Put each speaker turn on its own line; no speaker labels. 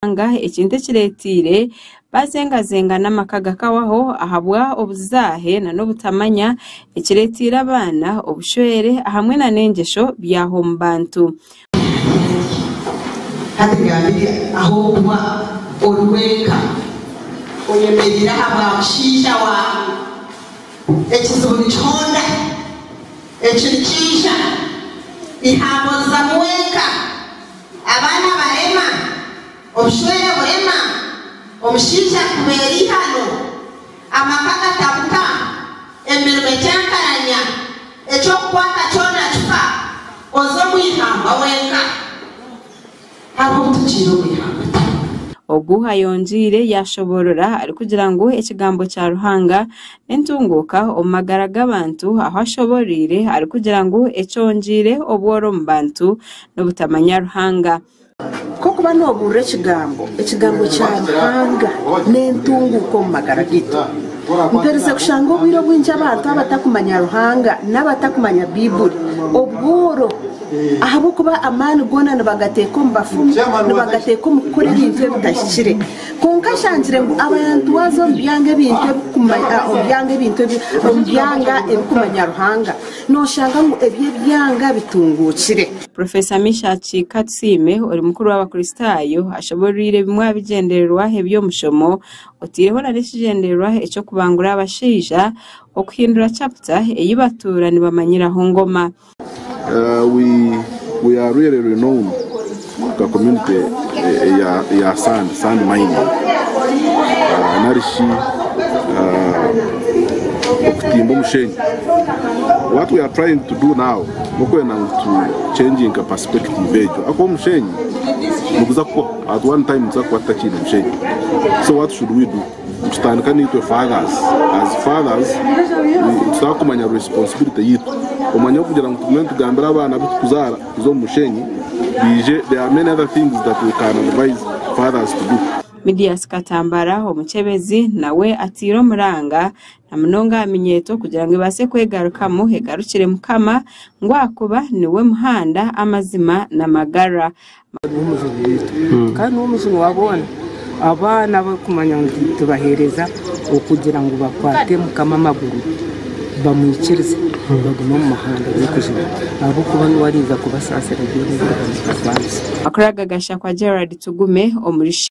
Ruhanga ekintu ekireeteire baazengazenga n'amaka gakawaho ahabwa obuzaahe n'obutamanya ekireeteire abaana obushwere ahamwe n'engyesho byahwa omu bantu.
Hati ngambire ah'okuba ori wenka oyemereire aha bwa mushaija waawe, ekizibu nikihonda, eki nikiija, eihamba orizamu wenka. Abaana barema, obushwere burema, omushaija akubeera eihano, amaka gatabuka, emirimo ekyankaranya, eky'okukwata kyona kifa, oza omu ihamba wenka. Hariho obu tugiire omu ihamba tuta?
Ogu ayongyeire yaashoboorora arikugira ngu ekigambo kya Ruhanga n'entunguuka omu magara g'abantu ahu ashoboreire arikugira ngu ekyongyeire obworo omu bantu n'obutamanya Ruhanga.
Nk'okuba noobuurira ekigambo, ekigambo kya Ruhanga n'entunguuka omu magara gaitu. Mperize kushanga obwire obwingi abantu abatakumanya Ruhanga n'abatakumanya Baibuli obworo ahabw'okuba amaani goona nibagateeka omu bafumu, nibagateeka omu kukora ebintu ebitahikire. Kwonka nshangire ngu abantu waaza omu byanga ebintu omu byanga ebintu omu byanga ebirikumanya Ruhanga, Nooshanga ngu eby'ebyanga bitunguukire.
Professor Meshack Katusiime ori mukuru w'Abakristaayo ashobooroire bimwe aha bigyendererwa eby'omushomo otaireho na n'ekigyendererwa eky'okubangura abashaija okuhindura chapter ei batuura nibamanyiraho ngoma.
We we are really renowned nka community eya eya sand, sand mining nari shi okutimba omushenyi. What we are trying to do now n'okwenda ngu tu changinge perspective egyo ahakuba omushenyi niguza kuhwaho at one time nituza kuba tutakiine mushenyi so what should we do? Nitutandika naitwe fathers, as fathers nituza kumanya responsibility yitu omanya kugira ngu tugume nitugambira abaana abu tukuzaara kuza omu mushenyi baije there are many other things that we can advise fathers to do.
Medius Katambara omukyebezi nawe ataire omuranga na munonga aha minyeeto kugira ngu ebaase kwegarukamu egarukire Mukama ngu ahakuba niwe muhanda, amazima n'amagara.
Niwe mujuni waitu kandi niwe mujuni wa boona. Abaana abarikumanya ngu nitubaheereza okugira ngu bakwate Mukama amaguru bamwikirize bagume omu muhanda gw'okujunwa ahabw'okuba niwe ariiza kubasaasira byona ebiriba nibibarwanisa.
Amakuru aga gashakwa Gerald Tugume omuri.